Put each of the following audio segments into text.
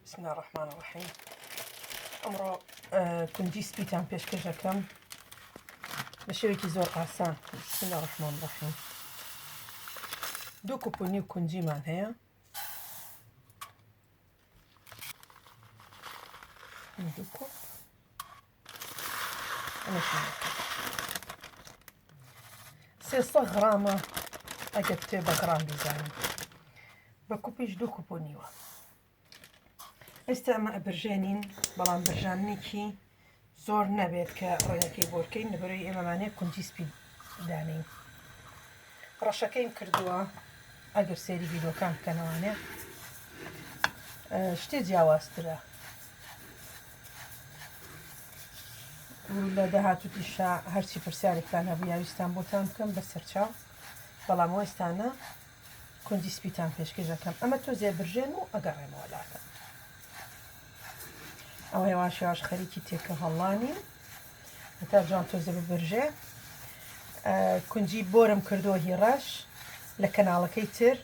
بسم الله الرحمن الرحیم ئەمڕۆ کونجی سپیتان پێشکەش دەکەم بە شێوەیەکی زۆر ئاسان بسم الله الرحمن الرحیم دوو کوپ و نیو کونجیمان هەیە دوو کوپ 300 غرامە ئەگەر بتێ بە غرام بیزانین بە کوپیش دوو کوپ و نیوە ئێستا ئەمە ئەبرژێنین بەڵام برژانێکی زۆر نەبێت کە ڕێگەکەی بۆرکەین لەبەرەوەی ئێمەمانەیە کونجی سپی دانین ڕەشەکەیم کردووە ئەگەر سەیری ڤیدۆکان بکەنەوانێ شتێ جیاوازترە لە داهاتووتیشا هەرچی پرسیارێکتان هەبوو یاویستان بۆتان بکەم بە سەرچاو بەڵام وەستانە کونجی سپیتان پێشکەش دەکەم ئەمە تۆزێ برژێن و ئەگەڕێمەوە لاتان ئەوە هێواش هێواش خەریکی تێکە هەڵانی هەتا جوان تۆزە ببرژێ کونجی بۆرم کردووە هی ڕەش لە کەناڵەکەی تر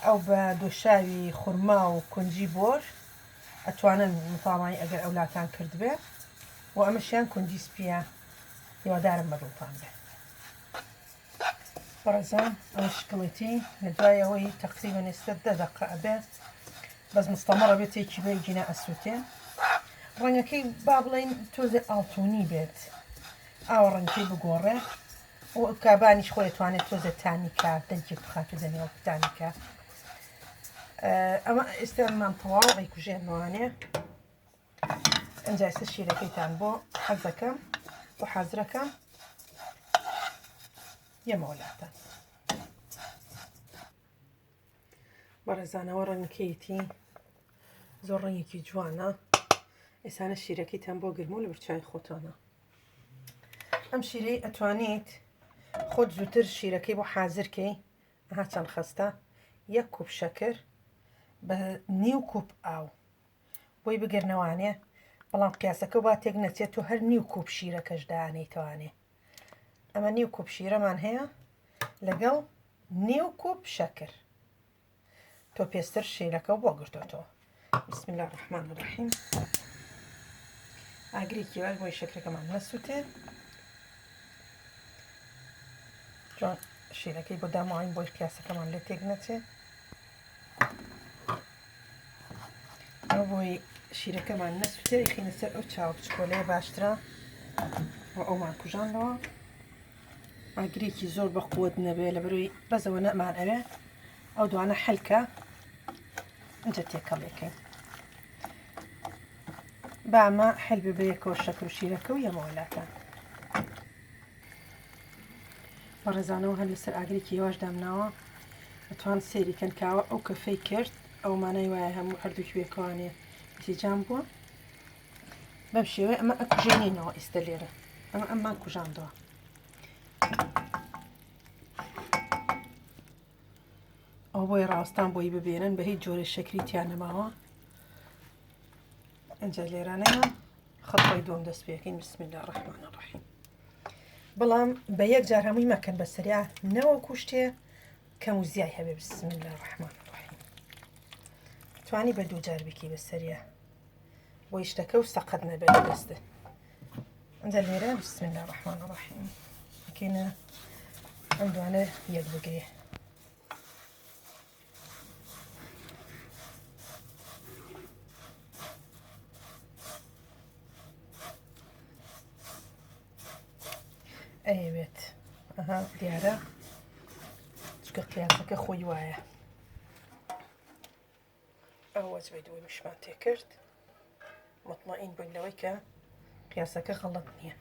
ئەو بە دۆشاوی خورما و کونجی بۆر ئەتوانن متاڵای ئەگەر ئەولاتان کردبێ و ئەمەشیان کونجی سپیە هیوادارم بەدڵتان بێ بەڕێزان ئەوە شکڵێتی لە دوای ئەوەی تەقریبەن ئێستا دە دەقە ئەبێ بەس مستەمەڕە بێت تێکی بێ گینا ئەسووتێ ڕەنگەکەی با بڵێین تۆزێ ئاڵتونی بێت ئاوە ڕەنگەکەی بگۆڕێ و کابانیش خۆی توانێت تۆزێ تانیکە دەنکێک بخات و دەنێوە تانیکە ئەمە ئێستا مان تەواو ئەیکوژێنەوانێ ئەجا ئێستا شیرەکەیتان بۆ حەزەکەم بۆ حازرەکەم یەمەوە لاتان بەڕێزانەوە ڕەنگەکەیەتی زۆر ڕەنگێکی جوانە ئێسانە شیرەکەیتان بۆ گرم و لە برچوی خۆتانە ئەم شیرەی ئەتوانیت خۆت زووتر شیرەکەی بۆ حازرکەی ئەها چەند خەستە یەک کوپ شەکر بە نیو کوپ ئاو بۆی بگرنەوانێ بەڵام قیاسەکە با تێک نەچێت و هەر نیو کوپ شیرەکەش دانیتوانێ ئەمە نیو کوپ شیرەمان هەیە لەگەڵ نیو کوپ شەکر تۆ پێستر شیرەکە بۆ گرتۆتەوە بسم الله الرحمن الرحیم ئاگرێکی باش بۆی شەکرەکەمان نەسووتێ جوان شیرەکەی بۆ داماوین بۆی قیاسەکەمان لێ تێک نەچێ ئەو بۆی شیرەکەمان نەسووتێ خینە سەر ئەو چاوە بچکۆلەیە باشترە و ئەومان کوژاندەوە ئاگرێکی زۆر بە قوت نەبێ لە بەروی بەزەوە نەمان ئەوێ ئەو دوانە حلکە ئەجا تێکەڵێکەین با ئەمە حل ببێ یەکەوە شەکر و شیرەکە و یەمەوە لاتان بەڕێزانەوە هەر لەسەر ئاگرێکی هێواش دامناوە ئەتوان سەیری کەن کاوە ئەو کەفەی کرد ئەو مانای وایە هەموو هەردووکی بێکوانێ تیجان بووە بەم شێوەیە ئەمە ئەکوژێنینەوە ئیستا لێرە ئەمە ئەممان کوژاندەوە ئەو بۆی ڕاستان بۆی ببێنن بە هیچ جۆرە شەکری تیا نەماوە ئەجا لێرانەیە خەڵی دوم دەست پێکەین بسم الله الرحمن الرحیم بەڵام بە یەک جار هەمووی مەکەن بە سەریا نەوەکو شتێ کەم و زیای هەبێ بسم الله الرحمن الرحیم توانی بە دوو جار بکی بە سەریا بۆی شتەکە و سەقەت نەبێت لە دەستت ئەجا لێرە بسم الله الرحمن الرحیم بکەینە ئەم دوانە یەک بگرێ ئەیەوێت ئەها دیارە چکە قیاسەکە خۆی وایە ئەو وەجبەی دووەمیشمان تێکرد مطمئین بووین لەوەی کە قیاسەکە غەڵەت نییە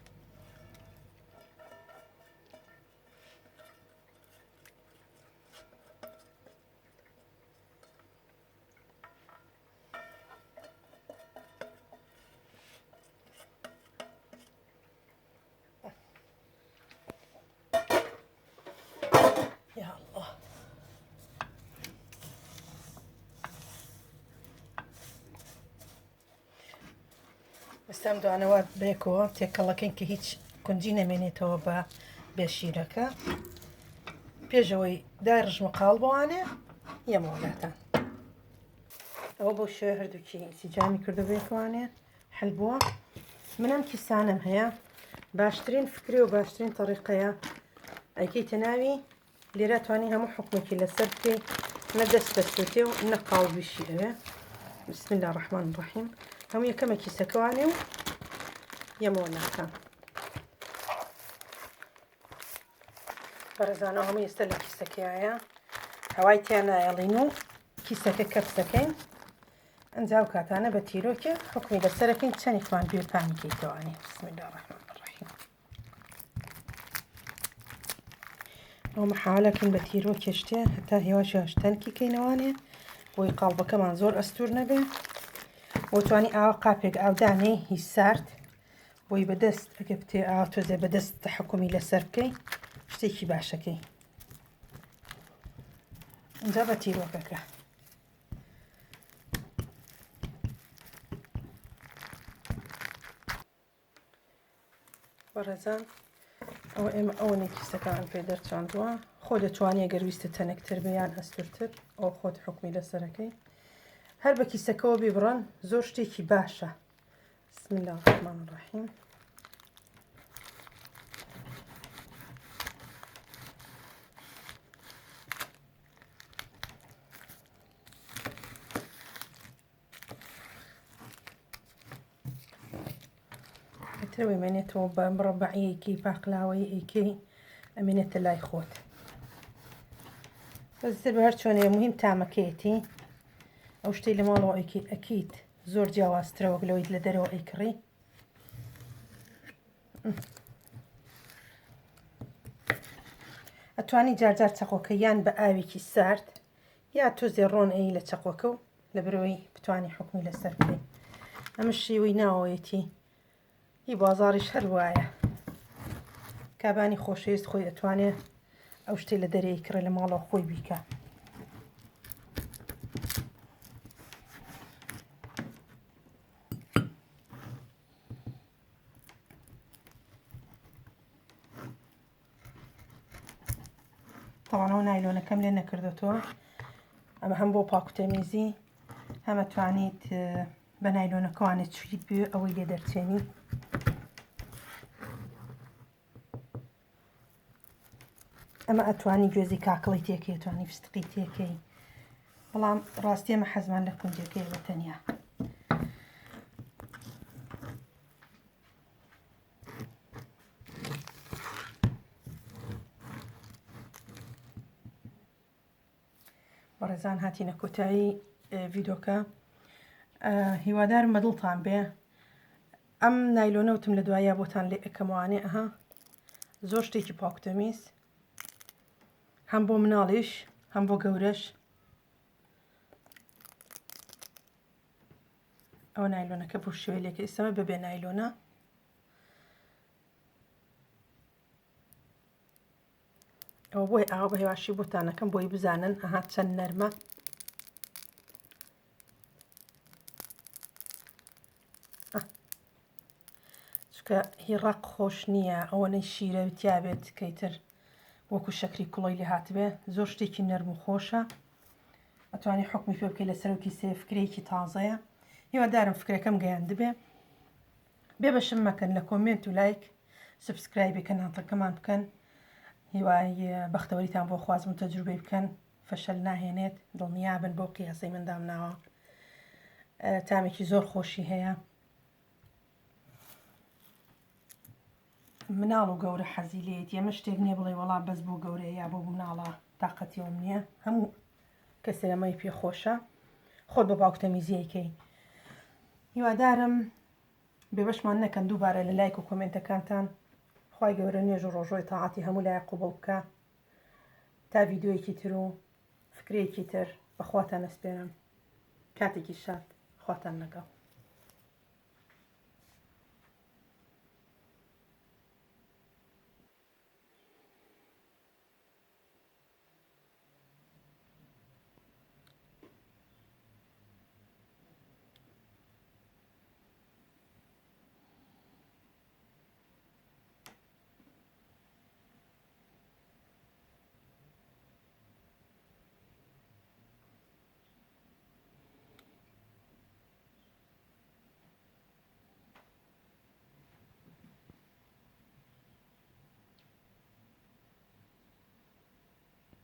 یا الله ئێستا ئەم دوانەوە بێکەوە تێکەڵەکەین کە هیچ کونجی نەمێنێتەوە بە بێشیرەکە پێشەوەی دای ڕژمە قاڵ بوانێ یەمەوەلاتان. ئەوە بەو شێوەیە هەردووکی ئینسیجامی کردو بێکوانێ حل بووە من ئەم کیسانەم هەیە باشترین فکری و باشترین تەریقەیە ئەیکەیتە ناوی لێرە توانی هەموو حکومێکی لەسەر بکەی نە دەست دەسوتێ و نە قاڵبیشی ئەوێ بسم الله الرحمن الرحیم هەموو یەکەمە کیسەکەوانێ و یەمەوە ناکەم بەڕێزانەوە هەموو ئێستا لە کیسەکەیە هەوای تیا نایەڵین و کیسەکە کەپسەکەین ئەنجا و کاتانە بە تیرۆکێ حکومی لەسەرەکەین چەندێکمان بێ پانکەیتەوانێ بسم الله الرحمن الرحیم ئەو محاولەکەین بە تیرۆکێ شتێ هەتا هێواش هێواش تەنکی کەینەوانێ بۆی قاڵبەکەمان زۆر ئەستور نەبێ بۆ توانی ئاوا قاپێک ئاودانێ هی سارد بۆی بەدەست ئەگە بتێ ئاوا تۆزێ بەدەست تەحکومی لەسەر بکەی شتێکی باشەکەی اینجا بە تیرۆکەکە بەڕێزان ئەوە ئێمە ئەوەنەی کیسەکان پێ دەرچاندووە خۆ دەتوانانی گەر ویستە تەنکتر بێ یان ئەستورتر ئەو خۆت حکومی لەسەرەکەی هەر بە کیسەکەەوە بیبڕن زۆر شتێکی باشە بسم الله الرحمن الرحیم ئیتر ئەمێنێتەوە بە مڕەبەعیەکی پاقلاوەی ئەیکەی ئەمێنێتە لای خۆت بەس بە هەر چۆنێ مهم تامەکەیەتی ئەو شتەی لە ماڵەوە ئەیکەی ئەکیت زۆر جیاوازترە وەک لەوەی لە دەرەوە ئەیکڕی ئەتوانی جارجار چەقۆکە یان بە ئاوێکی سارد یا تۆزێ ڕۆن ئەی لە چەقۆکە و لەبەرئەوەی بتوانی حوکمی لەسەر بکەی ئەمە شێوەی ناوەوەیەتی هی بازاڕیش هەر وایە کابانی خۆشەویست خۆی ئەتوانێ ئەو شتێ لە دەرێی کڕێ لە ماڵەوە خۆی بیکە تەوانەوە نایلۆنەکەم لێ نەکردێتەوە ئەمە هەم بۆ پاکوتەمیزی هەمە توانیت بە نایلۆنەکەوانێت چیت بێ ئەوەی لێ دەرچێنی ئەمە ئەتوانی گوێزی کاکڵی تێکەی توانی فستقی تێکەی بەڵام ڕاستی ئەمە حەزمان لە کونجەکەی بە تەنیا بەڕێزان هاتینە کۆتایی ڤیدۆکە هیوادارم بەدڵتان بێ ئەم نایلۆنەوتم لە دوایە بۆتان لێ ئەکەموانێ ئەها زۆر شتێکی پاکتەمیز هەم بۆ مناڵیش هەم بۆ گەورەش ئەوە نایلۆنەکە بۆ شێوەی لێکە ئێستەمە بەبێ نایلۆنە ئەوە بۆی ئاوا بە هێواشی بۆتانەکەم بۆی بزانن ئەها چەند نەرمە چونکە هی ڕەق خۆش نییە ئەوەنەی شیرە تیابێت کەیتر وەکو شەکری کوڵۆی لێ هاتبێ زۆر شتێکی نەرم و خۆشە ئەتوانی حکمی پێ بکەی لەسەر و کیسەیە فکرەیەکی تازەیە هیوادارم فکرەکەم گەیاندبێ بێ بەشم مەکەن لە comment و لایک subscribe ی کەناڵەکەمان بکەن هیوای بەختەوەریتان بۆ خوازم و تەجروبەی بکەن فەشەل ناهێنێت دڵنیابن بۆ قیاسەی من دامناوە تامێکی زۆر خۆشی هەیە مناڵ و گەورە حەزی لێیەتی ئەمە شتێک نییە بڵێ وەڵا بەس بۆ گەورەیە یا بۆ مناڵە تاقەتی ئەوم نییە هەموو کەسێ ئەمەی پێ خۆشە خۆت بە باوک تەمیزیەکەی هیوادارم بێبەشمان نەکەن دووبارە لە لایک و کۆمێنتەکانتان خوای گەورە نوێژ و ڕۆژۆی تاعەتی هەموو لایەک قوبڵ بکە تا ڤیدیۆیەکی تر و فکرەیەکی تر بەخواتان ئەسپێرم کاتێکی شاد خواتان لەگەڵ.